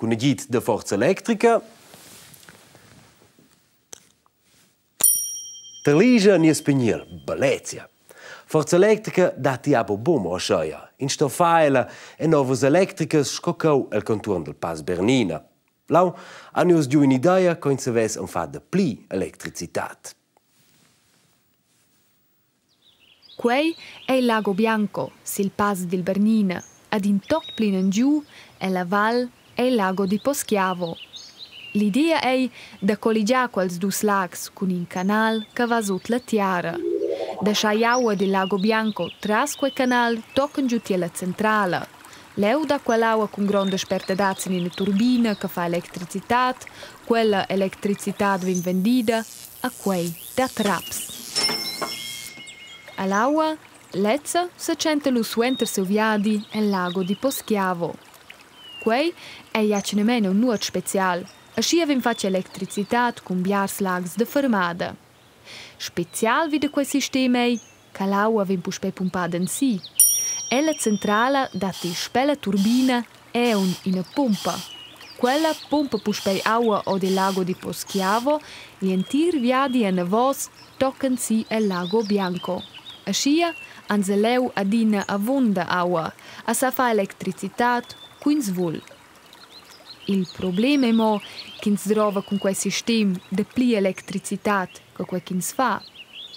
Cun agid da forza electrica Terligia nies pigniel, bellezia. Forza electrica datti aber buc mo ascheia. Ins sto far ella en ovras electricas sco cheu el contuorn dal Pass Bernina. Lau han nus giu in'idea co ins savess aunc far dapli electricitad. Quei ei il Lago Bianco sil pass dil Bernina ed in toc plinengiu ella val ei il Lago di Poschiavo. L'idea ei da colligiar quels dus lags cun in canal che va sut la tiara. Da schar aua dil Lago Bianco tras quei canal tochen giu tier la centrala. Leu da quell'aua cun gronda spertadad sin ina turbina che fa electricitad, quella electricitad vegn vendida a quei dat raps. All'aua, lezza setschenta lu suenter siu viadi el lago di Poschiavo. Quei ei atgnamein aunc nuot special, aschia vegn fatg electricitad cun biars lags da fermada. Special vi da quei sistem ei che l'aua vegn puspei pumpada ensi. Ella centrala datti sper la turbina aunc ina pumpa. Quella pumpa puspei aua ord il lago di Poschiavo gl'entir viadi anavos tochen si el Lago Bianco. Aschia han se leu adina avunda aua a sa far electricitad cu ins vul. Il problem ei mo ch'ins drova cun quei sistem dapli electricitad che quei ch'ins fa.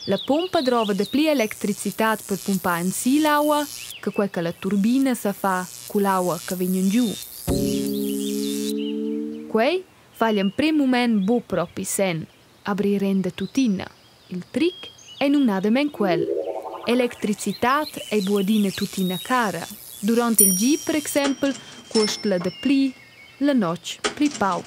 La pumpa drova dapli electricitad per pumpar ensi l'aua che quei che la turbina sa far cull'aua che vegn engiu. Quei fa igl emprem mument buc propi senn, aber ei renda tuttina. Il tric ei numnadamein quel. Electricitad ei buc adina tuttina cara. Duront il gi, per exempel, cuosta dapli, la notg pli pauc.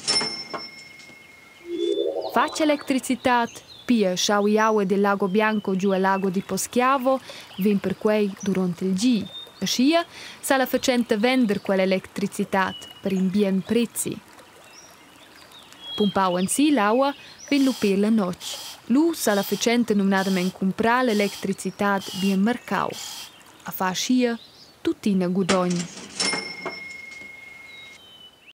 Fatg electricitad, pia schau aua dil Lago Bianco giu el Lago di Poschiavo, vegn perquei duront il gi. Aschia sa la fatschenta vender quella electricitad per in bien prezi. Pumpau ensi l'aua vegn lu pér la notg. Lu sa la fatschenta numnadamein cumprar l'electricitad bienmarcau. A far aschia tuttina gudogn.